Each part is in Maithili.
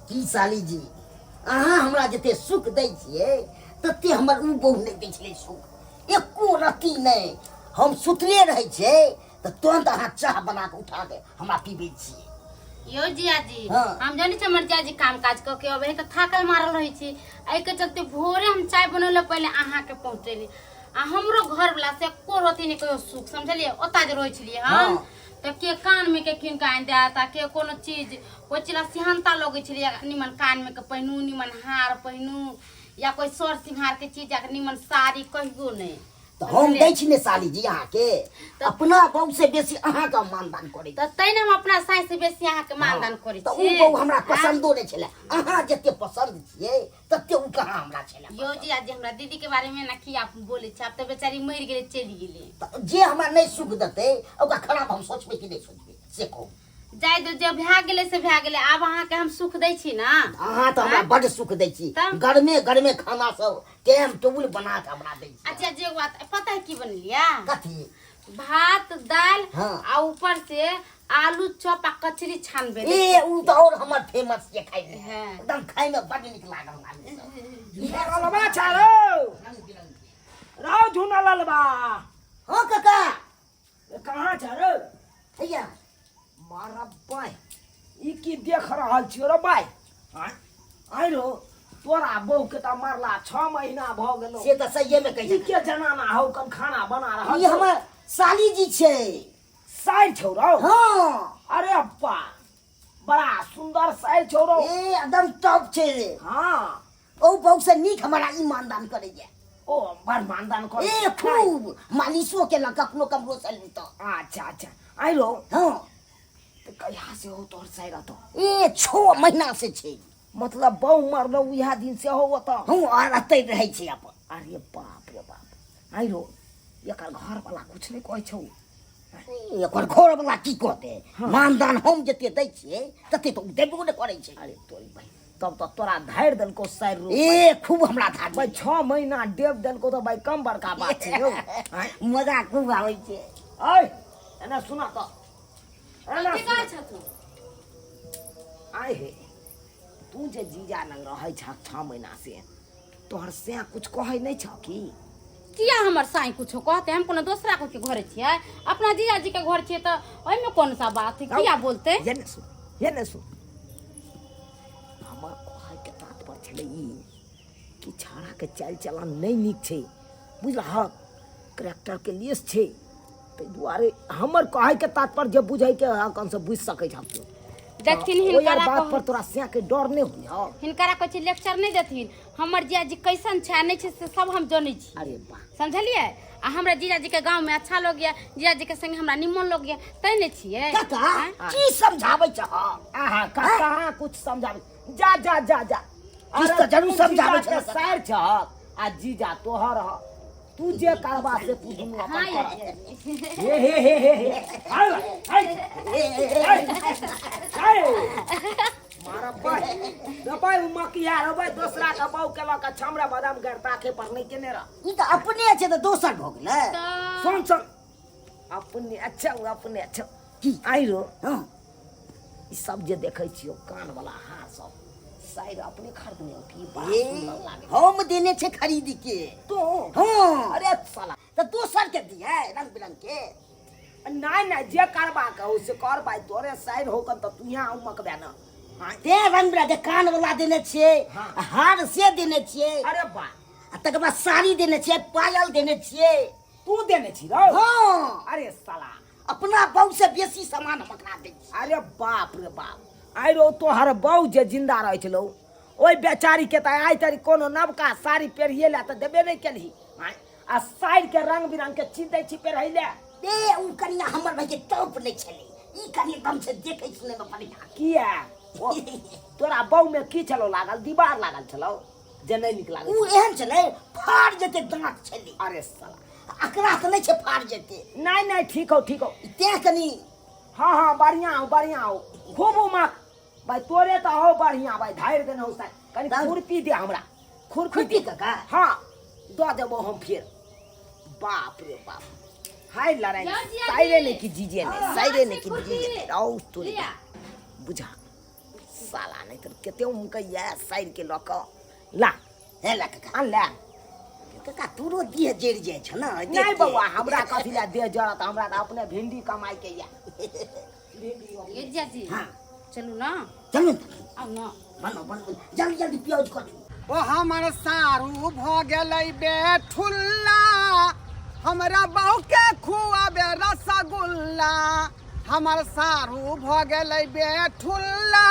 की साली जी अहाँ हमरा जते सुख दै छियै तते हमर उ बहु नहि दै छलै सुख एको रत्ती नहि हम सुतले रहै छियै तऽ तुरंत अहाँ चाह बना कऽ उठा के हमरा पीबै छियै यो जियाजी हाँ। हम जानै छी हमर जियाजी काम काज कऽ के अबै है तऽ थाकल मारल रहै छी एहिके चलते भोरे हम चाय बनौले पहिले अहाँके पहुँचेली आ हमरो घरवला से एको रत्ती नहि कहियो सुख समझलियै ओतऽ जे रहै छलियै हम हाँ। तऽ के कानमे के कीन कऽ आनि देत आ के कोनो चीज कोइ चीज सेहनता लगै छलै निमन कानमे के पहिनू निमन हार पहिनू या कोइ सर सिंहारके चीज या निमन साड़ी कहियो नहि तऽ हम दै छी ने साली जी अहाँके अपना बहू से बेसी अहाँके हम मानदान करै छी तऽ तै ने हम अपना साँइ से बेसी अहाँके मानदान करै तऽ छी उ बहू हमरा पसन्दो नहि छलै अहाँ जते पसन्द छियै तते उ कहाँ हमरा छलै यौ जी आज हमरा दीदी के बारे में ना की आप बोले छी आब तऽ बेचारी मरि गेलै चलि गेलै तऽ जे हमरा नहि सुख देतै ओकरा खराब हम सोचबै कि नहि सोचबै से कहू जाय दो जे भए गेलै से भए गेलै आब अहाँके हम सुख दै छी ना अहाँ तऽ हमरा बड्ड सुख दै छी तब? गरमे गरमे खाना सब टाइम टेबुल बना कऽ हमरा दै छी अच्छा जे बात पता है की बनेलियै कथी भात दाल हाँ। आ ऊपर से आलू चॉप आ कचरी छानबे ए उ तऽ और हमर फेमस छै खाइ मे हाँ। एकदम खाइ मे बड्ड नीक लागल हमरा आलू सब। ललबा छारो रंग बिरंग के। राव झूना ललबा हाँ काका कहाँ छ रे भैया मारा बाय ई की देख रहल छियो रे बाय आँय आँय रो तोरा बहू के तऽ मरला 6 महीना भऽ गेलो से तऽ सहिए मे कहै ई के जनाना हौ कन खाना बना रहल ई हमर साली जी छै साइर छौ रौ हाँ अरे अब्बा बड़ा सुंदर साइर छौ रौ ए एकदम टॉप छै रे हाँ ओ बहु से नीक हमारा ई मानदान करैया ओ बड़ मानदान कर ए खूब मालिशो केलक कखनो कमरो से लू तऽ अच्छा अच्छा आइ रो हाँ तऽ कहिया से हो तोहर साइर तो ए 6 महीना से छै मतलब बहु मरलो उएह दिन से हो ओतऽ हूँ आर एतै रहै छै अपन अरे बाप रे बाप आइ रो एकर घर वाला कुछ नहि कहै छौ ए, एकर घर वाला की कहतै मानदान हम जते दै छियै तते तऽ ओ देबो नहि करै छै अरे तोरी भाई तब तऽ तोरा धारि देलको साइर रो ए खूब हमरा धार भाई 6 महीना डेब देलको तऽ भाई कम बड़का बात छै यौ आँय? मजा खूब आबै छै ऐ एना सुना तऽ एना की कहै छथुन आय हे तू जे जीजा लग रहै छह 6 महीना से तोहर से कुछ कहै नहि छह की किया हमर साई कुछो कहते हम कोनो दोसरा को के घरे छियै अपना जीजाजी के घर छियै तऽ ओहिमे कोन सा बात है किया बोलते ये ने सुन ये ने सुन हमर कहैके तात्पर्य छलै ई कि छाड़ाके चालि चलन नहि नीक छै बुझलहक करेक्टरके लेस छै ताहि दुआरे हमर कहैके तात्पर्य जे बुझैके हक से बुझि सकै छह तू देखथिन ओहि हिनकरा बात कह पर तोरा सैके डर नहि होइ हौ हिनकरा कहै छी लेक्चर नहि देथिन हमर जीजाजी कैसन छै आ नहि छै से सब हम जनै छी अरे वाह समझलियै आ हमरा जीजाजी के गाँव में अच्छा लोग यऽ जीजाजी के संगे हमरा निमन लोग यऽ तै ने छियै काका आँय? की समझाबै छह आहा कहाँ कुछ समझाबै जा जा जा जा किछु तऽ जरूर तू समझाबै जीजा के छह। सार छहक आ जीजा तोहर ह तू जे करबा से तू दुनू अपन हाँ कर ये हे हे हे हे हे आय आय आय आय मारा बाय रबाय उ मकिया रबाय दोसरा के बहू के लऽ के छमरा बादाम गैर ताके पर नहि केने रह ई तऽ अपने छै तऽ दोसर भऽ गेलै तऽ सुन सुन अपने अच्छा उ अपने अच्छा की आई रो हँ ई सब जे देखै छियो कान वाला हार सब साइर अपने खरीदने हो की बड़ा ए, सुंदर लागे हम देने छै खरीद के तू हँ अरे साला तऽ दोसर के दिए रंग बिरंग के नहीं नहीं जे करबा के हो से कर भाई तोरे साइर हो कन त तू यहाँ उमकबे ना हाँ तें रंग बिरंग के कान वाला देने छियै हाँ। हार से देने छियै अरे बा आ तकर बाद साड़ी देने छियै पायल देने छियै तू देने छी रौ हँ अरे साला अपना बहू से बेसी सामान हम एकरा दै छियै अरे बाप रे बाप आइ रो तोहर बहू जे जिंदा रहै छलौ ओहि बेचारी के तऽ आइ तरी कोनो नवका साड़ी पेरहिए लए तऽ देबे नहि केलही आँय? आ साड़ी के रंग बिरंग के चीज दै छी पेरहै लए ए उ कनिया हमर भाई के टॉप नहि छलै ई कनि एकदम से देखै सुनै मे बढ़िया किया ओ, तोरा बहू में की छलौ लागल दीवार लागल छलौ जे नहि नीक लागल उ एहन छलै फाड़ जेते दाँत छलै अरे साला अकरा तऽ नहि छै फाड़ जेते नहीं नहीं ठीक हो ठीक हो तें कनि हाँ हाँ बढ़िया हो बढ़िया हो खूब उमक भाई तोरे तो हो बढ़िया भाई धारि देने हो साइ कनि तब? खुरपी दे हमरा खुरपी खुरपी दे काका हाँ दऽ देबो हम फिर बाप रे बाप हाय लड़ाई जाओ जिया साइरे जी। ने कि जीजे ने हाँ, साइरे ने से कि खुरपी। जीजे ने औ तोरे लिया। बुझा साला नहि तऽ कते उमकैया साइर के लऽ कऽ ला। हे ला काका। आन ला। काका तोरो देह जरि जाइ छ ने। नहीं बौआ, हमरा कथी ला देह जरत, हमरा तऽ अपने भिंडी कमाइ के या। ये जीजाजी। हाँ। चलू ना। चलू। आउ ना। बनो बनो, जल्दी जल्दी प्याज काटू। ओ हमर सारू भ गेलै बेठुल्ला, हमरा बहू के खुआबे रसगुल्ला। हमर सारू भ गेलै बेठुल्ला,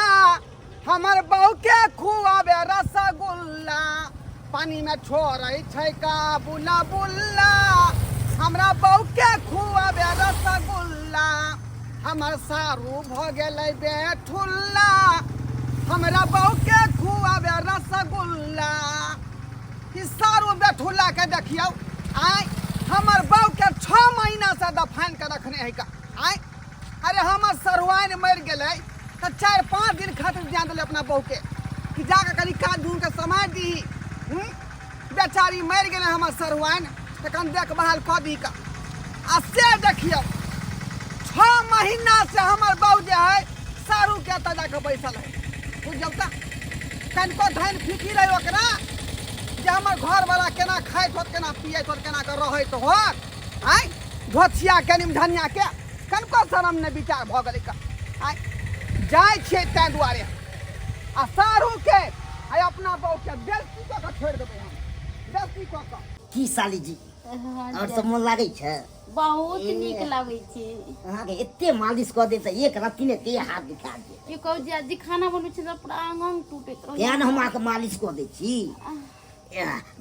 हमर बहू के खुआबे रसगुल्ला। पानी में छोड़ै छै का बुला बुल्ला, हमरा बहू के खुआबे रसगुल्ला। हमर सारू भ गेलै बेठुल्ला, हमरा बहू के खुआबे रसगुल्ला। ई सारू बेठुल्ला के देखियौ, आय हमर बहू के 6 महीना से दफान के रखने है का। आय अरे हमर सरुआइन मरि गेलै तऽ 4-5 दिन खातिर जान देलै अपना बहू के कि जाके कनी काज धून के समय दी। बेचारी मरि गेलै हमर सरुआइन, तऽ कनि देखभाल कऽ दी का। आ से देखियौ 6 महीना से हमर बहू जे है सारू के एतऽ जाके बैसल है। बुझियौ तऽ कनिको धन फिकिर है ओकरा जे हमर घरवला केना खाइत होत, केना पियैत होत, केना कऽ रहैत होत। आँय धोछिया के निमधनिया के कनिको शरम नहि विचार भऽ गेलै का। आँय जाइ छियै ताहि दुआरे आ सारू के आ अपना बहू के बेइज्जती कऽ कऽ छोड़ि देबै हम, बेइज्जती कऽ कऽ। की साली जी, और सब मन लागै छै? बहुत नीक लागै छै। अहाँके एते मालिश कऽ देब तऽ एक रत्ती ने देह हाथ दुखा देत। की कहू जीजाजी, खाना बनबै छी तऽ पूरा अंग अंग टूटैत रहै। तें ने हम अहाँके मालिश कऽ दै छी।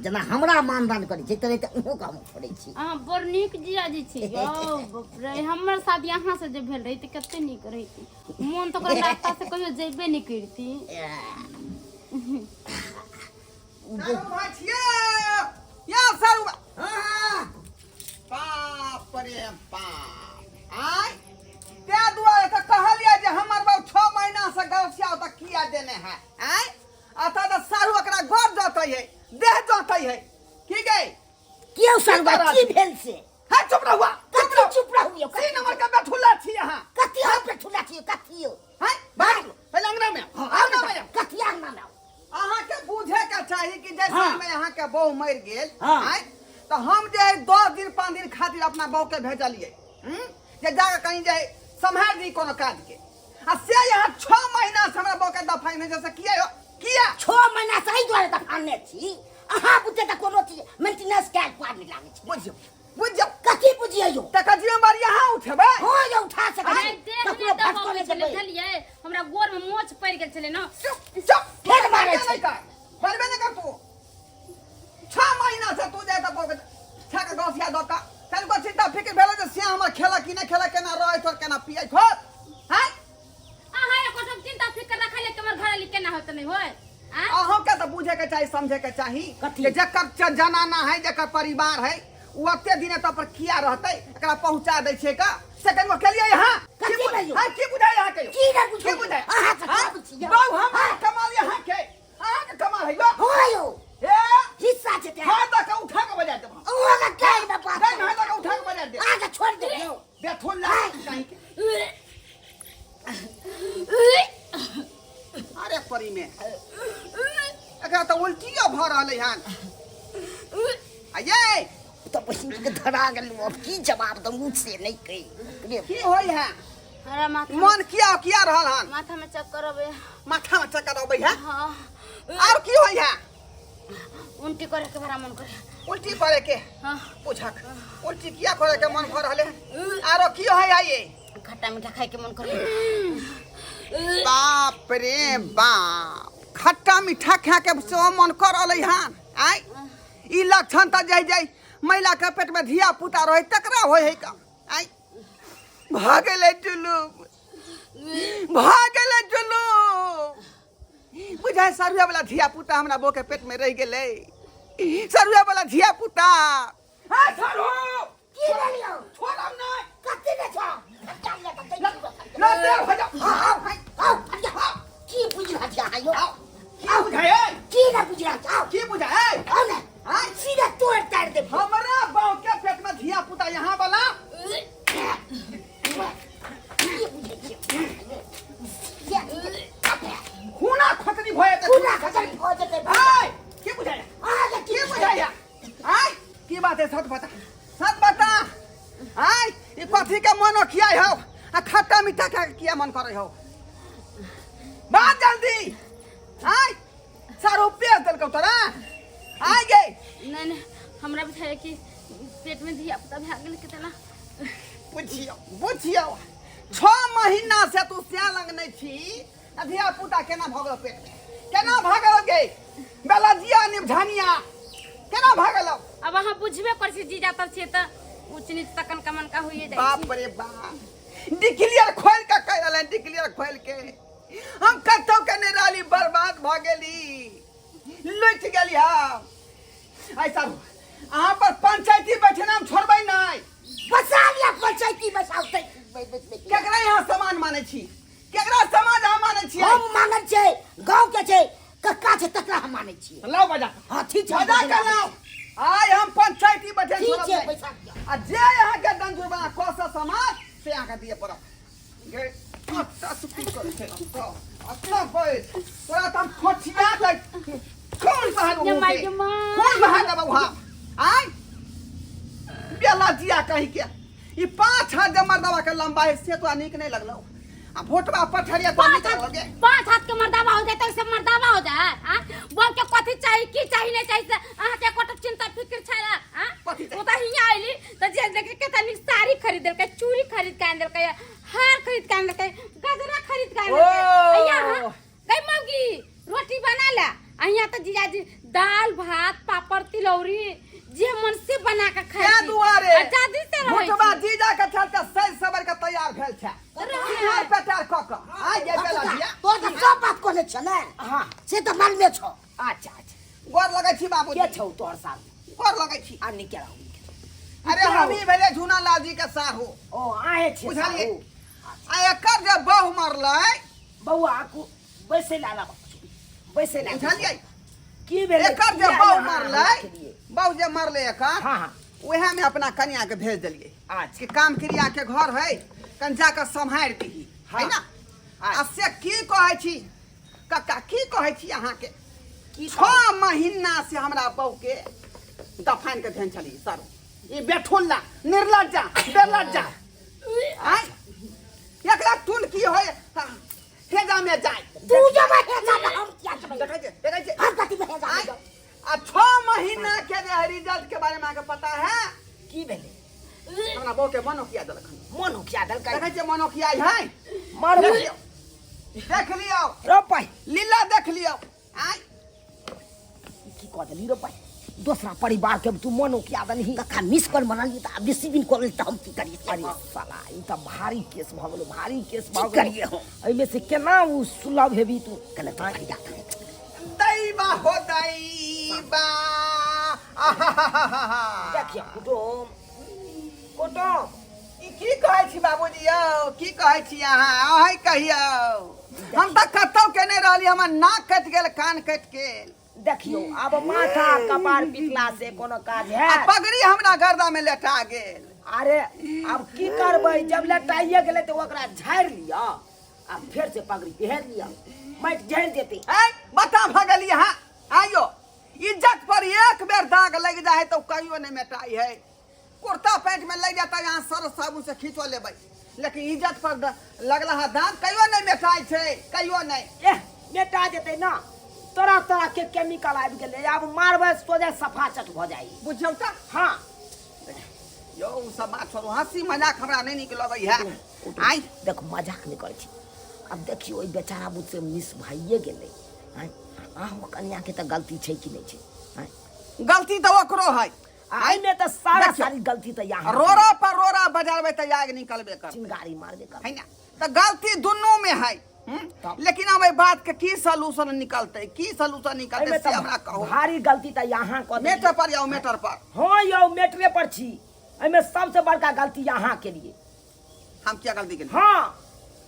जेना हमरा मानदान करै छै तेनाहिते अहूँके हम करै छी। अहाँ बड़ नीक जीजाजी छी यौ। बाप रे, हमर शादी अहाँ से जे भेल रही तऽ कते नीक रहिती। मोन तऽ ओकरा रास्ता से कहियो जेबे नहि करती। सारू भाई छियै या सारू भाई? हाँ। बाप रे बाप, आय ताहि दुआरे तऽ कहलियै जे हमर बाबू 6 महीना से गलसिया तऽ किया देने है। आय अतः तऽ सारू ओकरा गोर जोतै है, देह जोतै है। की गई कियो सारू भाई, की भेल से? है चुप रहुआ, चुप कथी चुप रहू यौ? 3 नंबर के बैठुला छी अहाँ। कथी हम बैठुला छी? कथी यौ? हैं भाग पहिले अंगना में आओ, हाँ, अंगना में आओ। कथी अंगना में आओ? अहाँ के बुझे के चाही कि जैसे हाँ। में अहाँ के बहू मरि गेल, हाँ। आँय, तऽ हम जे है 10 दिन 5 दिन खातिर अपना बहू के भेजलियै, जे जाके कहीं जे सम्हारि दी कोनो काज के, आ से यहाँ 6 महीना से हमरा बहू के दफाई में जैसे किया यौ? किया? 6 महीना से एहि दुआरे दफाने छी, अहाँ बुझे तऽ कोनो चीज मेंटेनेंस कयल पार नहि लागै छै। बुझियौ, बुझियौ। कथी बुझियौ यौ? तकर जिम्मेवारी अहाँ उठेबै? हाँ यौ, उठा सकै अरे छी। देह ककरो नहि भटकऽ दबाबै नहि छलै, देबै। बुझलियै? हमरा गोर में मोच पड़ि गेल छलै ने। चुप, चुप। फेर मारै छै। नहि कर, बनबे नहि कर तू। 6 महीना से तू जाय तऽ बहू के छा के गसिया दऽ कऽ तनिको चिंता फिक्र भेलै जे से हमर खेलक कि नहि खेलक, केना रहैत होत, केना पियैत होत। हैं? अहाँ एको सब चिंता फिक्र रखै ले कि हमर घरवाली केना होत नहि होय? आँय? अहूँ के तऽ बुझे के चाही, समझे के चाही कथी? कि जकर जनाना है, जकर परिवार है, ओ ओते दिन एतऽ पर किया रहतै? एकरा पहुंचा दै छियै का से कनिको केलियै यहाँ? कथी की भेल यौ? हाँ, की बुझाय अहाँ के यौ? की नहि बुझाय? की बुझाय? अहाँ से हाँ? कहै छी यौ। बहू हम हाँ। कमाल अहाँ के, अहाँ के कमाल है यौ। हाँ यौ। ए? हिस्सा छै तें। हाथ दऽ कऽ उठा कऽ बजा देब हम। अहाँ के काहि ने बात। नहि, हाथ दऽ कऽ उठा कऽ बजा देब। अहाँ के छोड़ि देब यौ। बेथुल ला कहीं के। अरे परी में एकरा तऽ उल्टियो भऽ रहलै हन। आ ये तऽ बहिन के धरा गेलहुँ, अब की जवाब दम से नहि कहि। की होइ है? हमरा माथा मन किया किया रहल हन? माथा में चक्कर अबै। माथा में चक्कर अबै है? हाँ। और की होइ है? उल्टी करे के बड़ा मन करे। उल्टी करे के? हाँ। पूछक उल्टी किया करे के मन भऽ रहल है? आरो की होइ है ये? खट्टा मीठा खाए के मन करे। बाप रे बाप, खट्टा मीठा खा के सेहो मन कर रहलै हन। आय ई लक्षण तऽ जाय जाय महिला के पेट में धिया पुता रहे तकरा होय है का। आय भऽ गेलै जुलूम, भऽ गेलै जुलूम। बुझाय सरुआ वाला धिया पुता हमरा बो के पेट में रह गेलै। सरुआ वाला धिया पुता। हां सरू की भेल यौ? छोड़ब नहि। कथी ने छौ? खट्टा लिअ तऽ दै छी। ना देर हो जाओ। हाँ, आउ, आउ, आउ। की बुझि रहल छी अहाँ यौ? की बुझाय? की ने बुझि रहल छी? आउ। की बुझाय? आउ ने। आँय? सीधे तोड़ि ताड़ि देब। हमरा बाप के पेट में धिया पुता यहाँ वाला। की बुझै छियै? मन ओखियाइ हौ आ खट्टा मीठा खा के किया मन करै हौ बात जल्दी आय सारो पेश देलकौ तोरा आय गे नहीं नहीं हमरा बुझाय कि पेट में धिया पुता भए गेल केतना बुझियौ बुझियौ 6 महीना से तू स्या लग नहीं छी आ धिया पुता केना भऽ गेल पेट में केना भऽ गेल गे बेलजिया निभझनिया केना भऽ गेल अब अहाँ बुझबे करै छी जीजा तर छियै तऽ ऊँच नीच तऽ कनका मनका होइए जाइ बाप रे बाप डिक्लियर खोल के कहि रहलै डिक्लियर खोल के हम कतौ के नहि रहली बर्बाद भऽ गेली लुटि गेली हम ऐसा अहाँ पर पंचायती बैठे हम छोड़बै नहि बसा लिया पंचायती बसाओ केकरा यहाँ समान मानै छी केकरा समाज अहाँ मानै छियै हम मानै छियै गाँव के छै कक्का छै तकरा हम मानै छियै लाउ बजा हाँ ठीक छै बजा के लाउ आइ हम पंचायती बैठे ठीक छोड़ब छै नहि। पैसा दिअ। आ जे अहाँके दन जुर्माना कऽ से समाज से अहाँके दिअ पड़त गे अच्छा सुखी करै छै अच्छा बैठ तोरा तऽ हम खोचिया दै कौन बहार ये माय गे माय। कौन बहार देबौ हम आइ बेला जिया कहीं के ई 5 हाथ जे मर्दवा के लंबा है से तो नीक नहीं लगलो आ भोटवा पठरिया तो पाँच नीक हाथ लगलो पाँच हाथ के मर्दावा हो जाए तो ऐसे मर्दावा हो जाए हाँ बोल के कथी चाहिए की चाहिए नहीं चाहिए से अहाँ के कोट चिंता फिक्र छै ना हाँ कथी चाही? ओ त हियां आइली त जे देख के तनी साड़ी खरीद देलकै चूड़ी खरीद के आन देलकै हार खरीद के आन देलकै गजरा खरीद के आन देलकै ओ! आ यहाँ गई मौगी रोटी बना ले आ यहाँ त जीजाजी दाल भात पापड़ तिलौरी जे मन से बना के खाइ तें छी। दुआरे आ जादी से रहै भोटवा छी। जीजा के चलते सज सवर के तैयार भेल छै सिंगार पेटार कऽ कऽ आइ गे बेला जिया तोरा तऽ सब बात कहने छ ने हाँ से तऽ मालूमे छौ अच्छा अच्छा गोर लगै छी बाबूजी के छौ तोहर साथ गोर लगै छी आ निकल आउ अरे हमही भेलै झूना लाल जी के साहू ओ आहे छे बुझलियै साहु। आ एकर जे बहु मरलै बौआ कु बैसे ला ला बैसे ला बुझलियै की भेलै एकर जे किया बहु यहाँ मरलै रखलियै? बहु जे मरलै एकर हाँ हाँ उएह में अपना कनिया के भेज देलियै अच्छा कि काम क्रिया के घर है कन जाके सम्हारि दही है ना आ से की कहै छी कक्का की कहै छी अहाँके की 6 महीना से हमरा बहू के दफान के ध्यान छली सर ई बेठुल्ला निर्लज्जा बेलज्जा आय एकरा टुन की होय हेजा में जाय तू जबै हेजा में हम किया जबै देखै छै देखै छै हम कथी में हेजा में आय जाउ? आ 6 महीना के जे है रिजल्ट के बारे में अहाँके पता है की भेलै हमरा बहू के मन ओकिया देलक हन। मन उखिया देलकै देखै छियै मन ओकिया है मार देख लियौ देख लियौ रो पाइ लीला देख लियौ आय की कऽ देली रो पाइ दोसरा परिवार के तू मन उकिया देलही कक्का मिस कॉल मरलियै तऽ आब बेसी दिन कऽ तऽ हम की करियै अरे साला ई तऽ भारी केस भऽ गेलो भारी केस भऽ की गेलो करियै हम एहिमे से केना ओ सुलभ हेबी तू कने तो फरिया करे दैबा हो दैबा आहाहाहा। देखियौ कुटुम कुटुम ई की कहै छी बाबूजी यौ की कहै छी अहाँ अहीं कहियौ हम तऽ कतौ के नहि रहली हमर नाक कटि गेल कान कटि गेल देखियौ आब माथा कपार पिटला से कोनो काज आ है पगड़ी हमरा गर्दा में लेटा गेल अरे आब की करबै जब लेटाइए गेलै तऽ ओकरा झाड़ि लिअ आ फेर से पगड़ी पहिर लिअ माटि झड़ि जेतै ऐ बता भऽ गेली अहाँ आइयो इज्जत पर एक बेर दाग लग जाए तो कहियो नहीं मेटाई है कुर्ता पैंट में लग जाता यहाँ सर साबुन से खींचो लेबै लेकिन इज्जत पर लगला है दाग कहियो नहीं मेटाई छै कहियो नहीं एह मेटा जेतै ना तरह तरह के केमिकल आबि गेलै आब मारबै सोझे सफा चट भऽ जाइ बुझियौ तऽ हाँ यौ ओ सब बात छोड़ू हंसी मजाक हमरा नहीं नीक लगै है आइ देख मजाक नहि करै छी आब देखियौ ओहि बेचारा बुझसे मिस भइए गेलै आँय अहूँ कनियाके तऽ गलती छै कि नहि छै आँय गलती तऽ ओकरो है आ एहिमे तऽ सारा देखियौ। सारी गलती तऽ यहाँ रोड़ा पर रोड़ा बजारबै तऽ आग निकलबे करतै चिंगारी मारबे कर है ना तऽ गलती दुनू में है हम्म? तब। लेकिन अब एहि बात के की सोल्यूशन निकलतै की सोल्यूशन निकलतै एहिमे से तऽ हमरा कहू भारी गलती तऽ यहाँ कऽ देलियै। मेटर पर जाउ मेटर पर हाँ यौ मेटरे पर छी एहिमे सबसे बड़का गलती यहाँ के लिए हम क्या गलती केलियै हाँ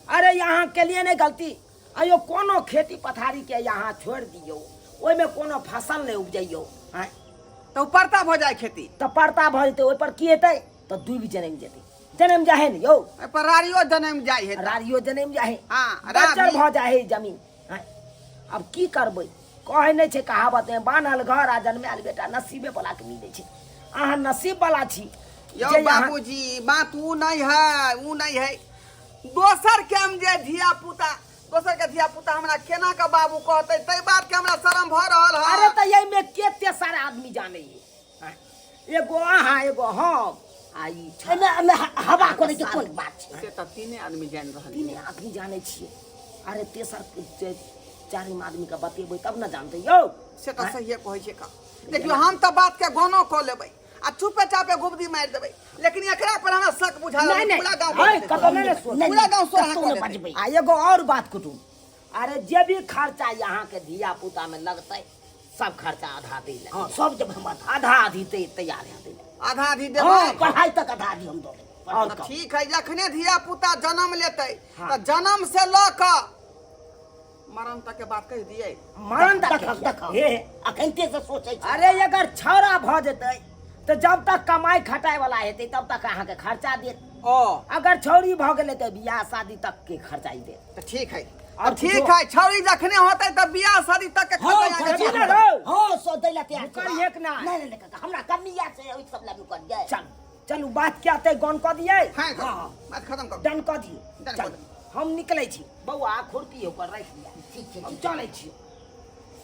अरे यहाँ के लिए नहीं गलती अयो कोनो खेती पथारी के यहाँ छोड़ दियौ ओहिमे कोनो फसल नहीं उपजैयौ आँय तऽ परता भऽ जाय खेती तऽ परता भऽ जेतै ओहिपर की हेतै तऽ दूबि जनमि जेतै जनमि जाइ है ने यौ एहिपर रारियो जनमि जाइ है रारियो जनमि जाइ है हाँ, बच्चर राबी। भऽ जाइ है जमीन आँय आब की करबै कहै नहि छै कहावत में बान्हल घर आ जनमायल बेटा नसीबे वाला के मिलै छै अहाँ नसीब वाला छी यौ जे अहाँ- बाबूजी, बात ऊ नहीं है, ऊ नहीं है। दोसर के हम जे धिया पुता, दोसर के धिया पुता हमरा केना के बाबू कहते, तै बात के हमरा शरम भ रहल है। अरे तऽ एहिमे केते सारा आदमी जानै आँय? एगो अहाँ, एगो हम आ ई एहिमे एहिमे हवा करे के कोन बात छै? से तऽ तीने आदमी जानि रहल। तीने आदमी जानै छियै। अरे तेसर जे चारिम आदमी के बतेबै तब ने जानतै यौ। से तऽ सहिए कहै छै का। देखियौ, हम तऽ बात के गनो कऽ लेबै आ चुपे चापे गुबदी मारि देबै, लेकिन एकरा पर हमरा शक बुझा नहीं, नहीं। पूरा गाँव अरे, कतौ नहीं, नहीं, पूरा गाँव सोहा कतौ कऽ नहि देतै। बजबै। आ एगो और बात कुटुम, अरे जे भी खर्चा यहाँ के धिया पुता में लगतै सब खर्चा आधा दै लए। हँ, सब जब हम आधा आधा आधी ते तैयार है दै लए। आधा आधी हँ, देबै। पढ़ाइ तक आधा आधी हम दऽ देबै। और तऽ कहू। ठीक है, जखने धिया पुता जन्म लेतै हाँ। तऽ जन्म से लऽ कऽ मरण तक के बात कहि दियै। मरण तक। देखब देखब। हे अखनते से सोचै छी। अरे अगर छौड़ा भऽ जेतै तऽ जब तक कमाइ खटाइ वाला हेतै तब तक अहाँके खर्चा देत। ओ अगर छौड़ी भऽ गेलै तऽ बियाह शादी तक के खर्चा ही देत। तऽ ठीक है। और तऽ ठीक कुछो? है, छौड़ी जखने होतै तऽ बियाह शादी तक के हँ, खर्चा खर्चा अहाँके ना देत। रौ। हँ, सो दै लए तैयार छी। करिहेक ना। नहि नहि नहि काका, हमरा कमी याद छै ओहि सब लए करियै। चलू चलू, बात क्या ते गन कऽ दियै। हाँ, करू। हाँ। बात खत्म करू। डन कऽ दियौ। डन कऽ चलू, हम निकलै छी बौआ, खुरपी ओकर राखि दिया। ठीक छै। हम ठीक। चलै छी,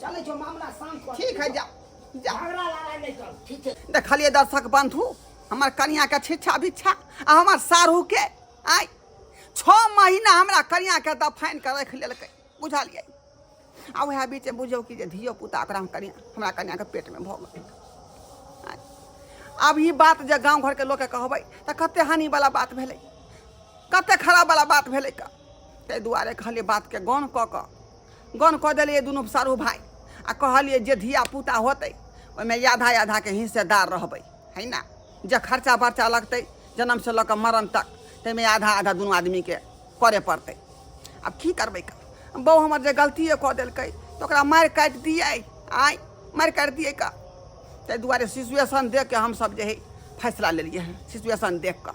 चलै छी, मामला शांत कऽ। ठीक है, जाओ जाओ। झगड़ा लड़ाइ नहि करू। ठीक छै। देखलियै दर्शक बंधु, हमर कनियाके छिच्छा बिच्छा आ हमर साढ़ूके आइ 6 महीना हमरा कनियाके दफानि कऽ राखि लेलकै, बुझलियै? आ उएह बीचमे बुझियौ कि जे धियो पुता ओकरा हम कनिया हमरा कनियाके पेटमे भऽ गेलै। आँय, आब ई बात जे गाँव घरके लोकके कहबै तऽ कते हानिवला बात भेलै, कते खराबवला बात भेलै का। ताहि दुआरे कहलियै बातके गौन कऽ कऽ गौन कऽ देलियै दुनू साढ़ू भाय आ कहलियै जे धिया पुता होतै ओहिमे आधा आधाके हिस्सेदार रहबै, है ना? जे खर्चा बर्चा लगतै जन्मसँ लऽ कऽ मरण तक ताहिमे आधा आधा दुनू आदमीके करय पड़तै। आब की करबै का? बहु हमर जे गलतिए कऽ देलकै तऽ ओकरा मारि काटि दियै? आँय, मारि काटि दियै का? ताहि दुआरे सिचुएशन देख कऽ हमसभ जे हइ फैसला लेलियै हँ, सिचुएशन देख कऽ।